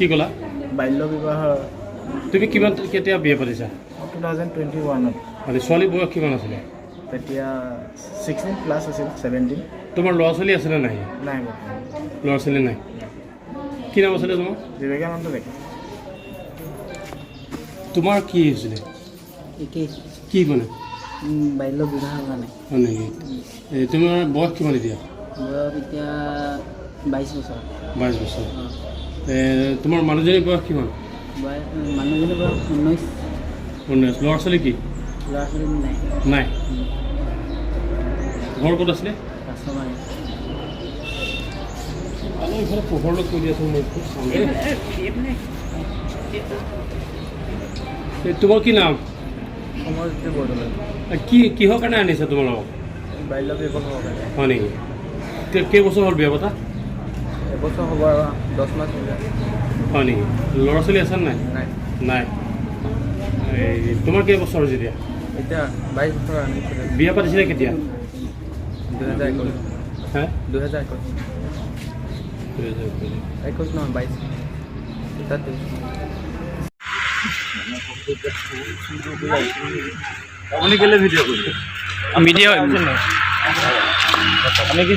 কি ক'লা? বাল্য বিবাহৰ। তুমি কিমান, কেতিয়া বিয়া পাতিছা? 2021ত। মানে ছোৱালীৰ বয়স কিমান আছিলে? তেতিয়া 16 প্লাছ আছিল, 17। তোমাৰ ল'ৰা ছোৱালী আছেনে নাই? নাই বৰ্তমান। ল'ৰা ছোৱালী নাই। কি নাম আছিলে তোমাৰ? বিবেকানন্দ ডেকা। তোমাৰ কি হৈছিলে? একেই। কি মানে? বাল্য বিবাহৰ কাৰণে। হয় নেকি? এই তোমাৰ বয়স কিমান এতিয়া? বয়স এতিয়া 22 বছৰ। 22 বছৰ। অঁ। তোমাৰ মানুহজনীৰ বয়স কিমান? বয়স, মানুহজনীৰ বয়স 19। 19। ল'ৰা ছোৱালী কি? ল'ৰা ছোৱালী নাই। নাই। ঘৰ ক'ত আছিলে? কাছমাৰী। অলপ ইফালে পোহৰলৈ কৈ দিয়াচোন, মই খুব চাম দেই। এই তোমাৰ কি নাম? সমৰজ্যোতি বৰদলৈ। কি কিহৰ কাৰণে আনিছে তোমালোকক? বাল্য বিবাহৰ কাৰণে। হয় নেকি? কেইবছৰ হ'ল বিয়া পতা? এবছৰ হ'ব আৰু 10 মাহ হৈছে। হয় নেকি? ল'ৰা ছোৱালী আছে নাই? নাই। নাই। এই তোমাৰ কেইবছৰ হৈছে এতিয়া? এতিয়া 22 বছৰ ৰানিং চলি। বিয়া পাতিছিলে কেতিয়া? 2021। হে? 2021। 2021। 21 নহয়, 22, এতিয়া 23। আপুনি কেলে ভিডিঅ' কৰিছে? মিডিয়া। আপুনি কি